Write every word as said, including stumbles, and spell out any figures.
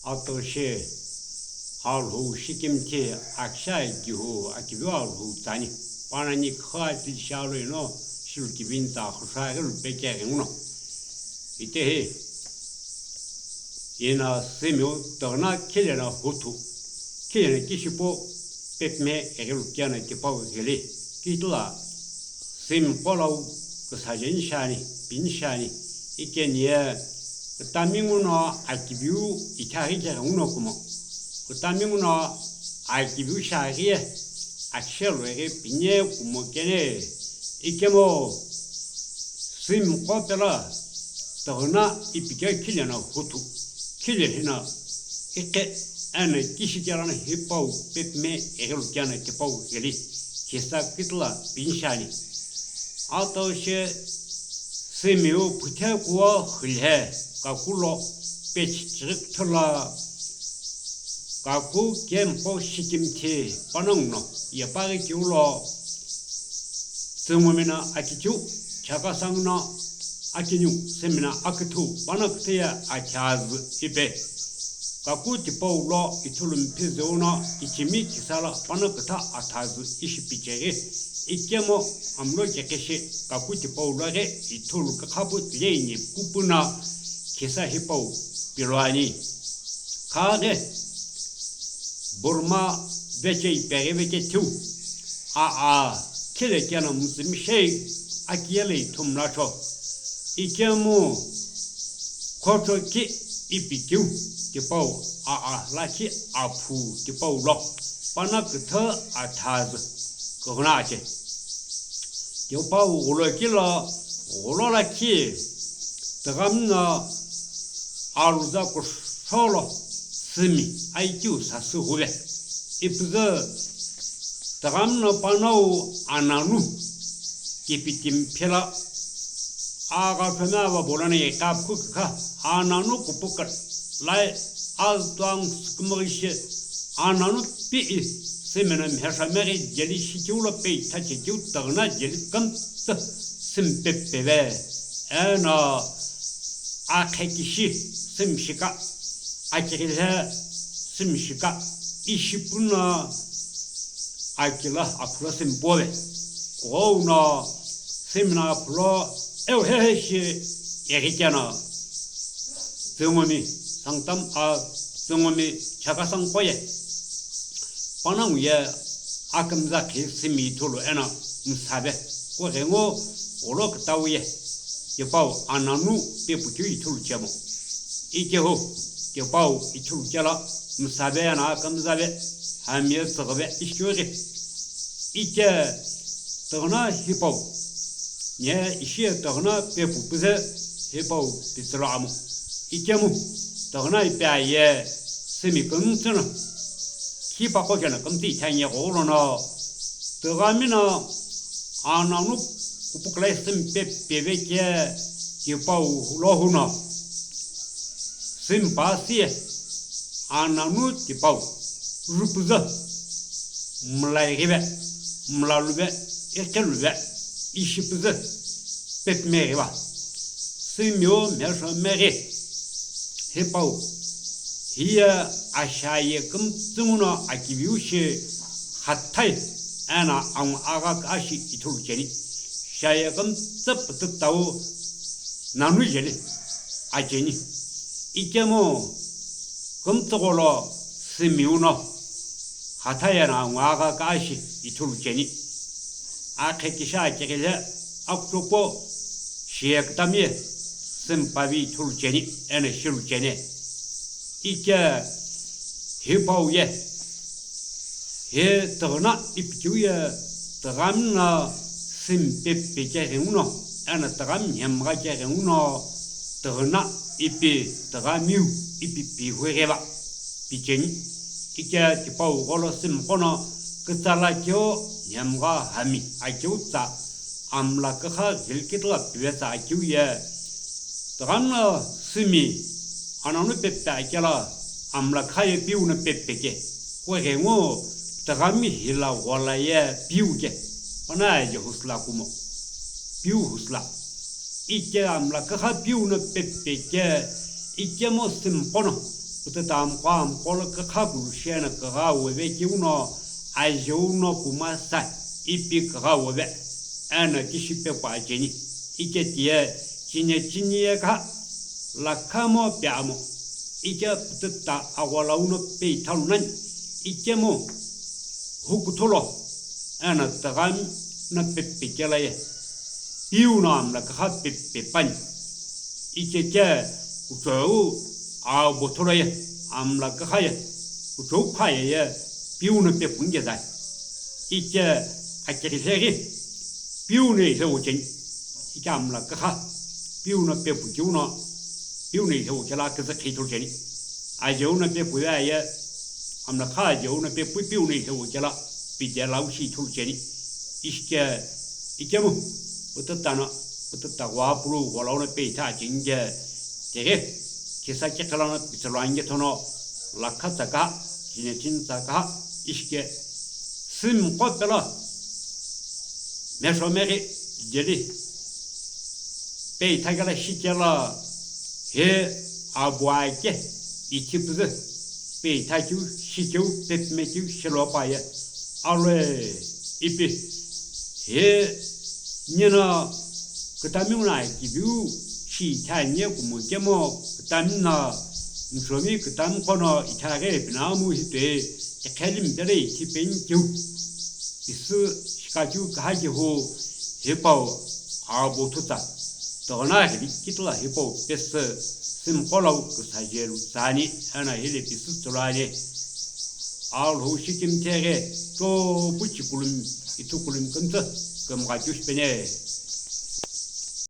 Atoshe alhou shikimthi akisha gihu akiviu alhou tsani. Panani kha tilsha lo ino shilu kivini tsa khusha ghilu peke ghenguno. Itehi ina simiu togna khilena huthu. Khilena kishipo pepme eghilu kiana tipau ghili. Kitla simi qolau kisa jeni shani, pini shani. Ikeni ye kutami nguno akiviu ikhaghi keghi nguno kumo. Kutami nguno akiviu shaghi ye akishelo eghi pini ye kumo kene. Ikemo simi qo pela togna ipike khilena huthu. Khile hina ikhe ena kishi kerana hipau pepme eghilu kiana tipau ghili. Kisa kitla pini shani. Atoshe simiu phuthe kuo khilhe kakulo pechi chighi kuthola kaku kemqo shikimthi panonguno yepaghi kiulo tsüngumina akichiu chakasanguna akiniu semina akithu pana küthüye athazü ipe. Kaku tipau lo ithulu mphizüuno ichimi kisala pana kütha athazü ishi picheghi. Ikemo amlo kekeshi kaku tipau lo ghi ithulu kakhapu tileini kupuna kisa hipau piluani. Khaghi Burma vechei peghi vekethiu aa khile kena mütsümishei akiyelei thumlacho. Ikemu khocho ki ipikiu tipau aa lakhi aphu tipau lo pana küthü athazü kughuna ache. Tipau ghulo kilo ghulo lakhi tüghamno aluza kusholo simi aikeu sasü ghuve. Ipüzü tüghamno panau ananu kipitim phela agha pheme ava bolana ye kapkhu kha ananu kupuka lai aztuang sükümüghi shi ananu pi i semina mhesha meghi jeli shikiu lo pei thachikiu tagna jeli kamtsü simpepeve. Eno akhekishi simshika akighihe simshika ishipuno akila aphula simpove. Kughono semina aphulo euhehe shi eghikeno tsüngumi sangtam a tsüngumi chakasang koye panangu ye akümza khi simi ithulu eno msave kughengu ghulo kütau ye tipau ananu pepukeu ithulu chemo. Ikehu tipau ithulu chela msave eno akümzave hami ye tsüghüve ishikeu ghi. Ike tüghüna hipau nye ishi ye tüghüna pepu püzü hipau pitsülo amo. Ikemu tüghüna ipi aye simi kümtsüno khipaqo keno kümtsü ithanye ghulono tüghamino ananu kupukulai simi pepeve ke tipau hulo huno simi pasi ye ananu tipau rupüzü mlaighive mlaluve ikheluve ishipüzü pepmeghiva simiu mhesho meghi hipau hiye ashaye kümtsü nguno akiviu shi khathai eno angu agha kashi ithulu cheni. Shaye kümtsü pütütau nanu jeli acheni. Ikemu kümtsü gholo simiu no khathai eno angu agha kashi ithulu cheni. Akhe kisha akighile akutopo shiye kütami simpavi ithulu cheni eno shilu cheni. Ike hipau ye hi tüghüna ipikiu ye tüghami no simi pepe keghenguno eno tüghami nhemgha keghenguno tüghüna ipi tüghamiu ipi pihuegheva picheni. Ike tipau gholo simi qono kütsala keu nhemgha hami akeu tsa amla kükha ghilkitla pivetsa akeu ye tüghano simi ananu pepe akela amla khaye piu no pepe ke kughengu tüghami hila ghola ye piu ke pana ye husla kumo piu husla ike amla kükha piu no pepe ke ikemu simi qono Pütüta amqo amqo lo kükha kulu shi eno kügha wove keu no, ajeu no puma sa ipi kügha wove, eno tishi pepu acheni. Ike tiye chine chini ye kha, lakha mo pe amo. Ike pütüta agholo uno pe ithalu nani. Ike mo hukuthulo, eno tüghami no pepe kela ye. Piu no amla kükha pepe pani. Ike ke kuchou abo tholo ye, amla kükha ye, kuchou pha ye ye, piu no pepu nge zai. Ike akiri hleghi, piu no ile ucheni. Ike amla kükha, piu no pepu keu no, piu no ile uchela küzü khi thulu cheni. Ajeu no pepu ya ye, amla kha ajeu no pepu piu no ile uchela, pide la ushi thulu cheni. Ishike, ikemu, pütüta no, pütüta ghua pulu gholo uno pe itha chinge, tighi, kisa kikhila no pitsülu ange thono, lakha tsaka, chine chini tsaka, ishike, simqo pelo, mesho meghi, jeli, pe itha kela shikela, he abu ake, ithi püzü, pe itha keu, shikeu, pepime keu, shilopa ye, alwe, ipi, he, nino, kütamiu no akiviu, shi itha nye kumu kemo, kütami no, mshomi kütami kono, itha ghe pinamu hite, ekheli mbele ithi penkeu, pisü, shikakeu, kahakihu, hipau, abu thutsa. Togona hili kitla hipau pesü simqo lau küsa jelu tsani, eno hili pisü tsulani. Alhou shikimthe ghe, chopu chikulum, ithukulum kümtsü, kümgha keu shipene.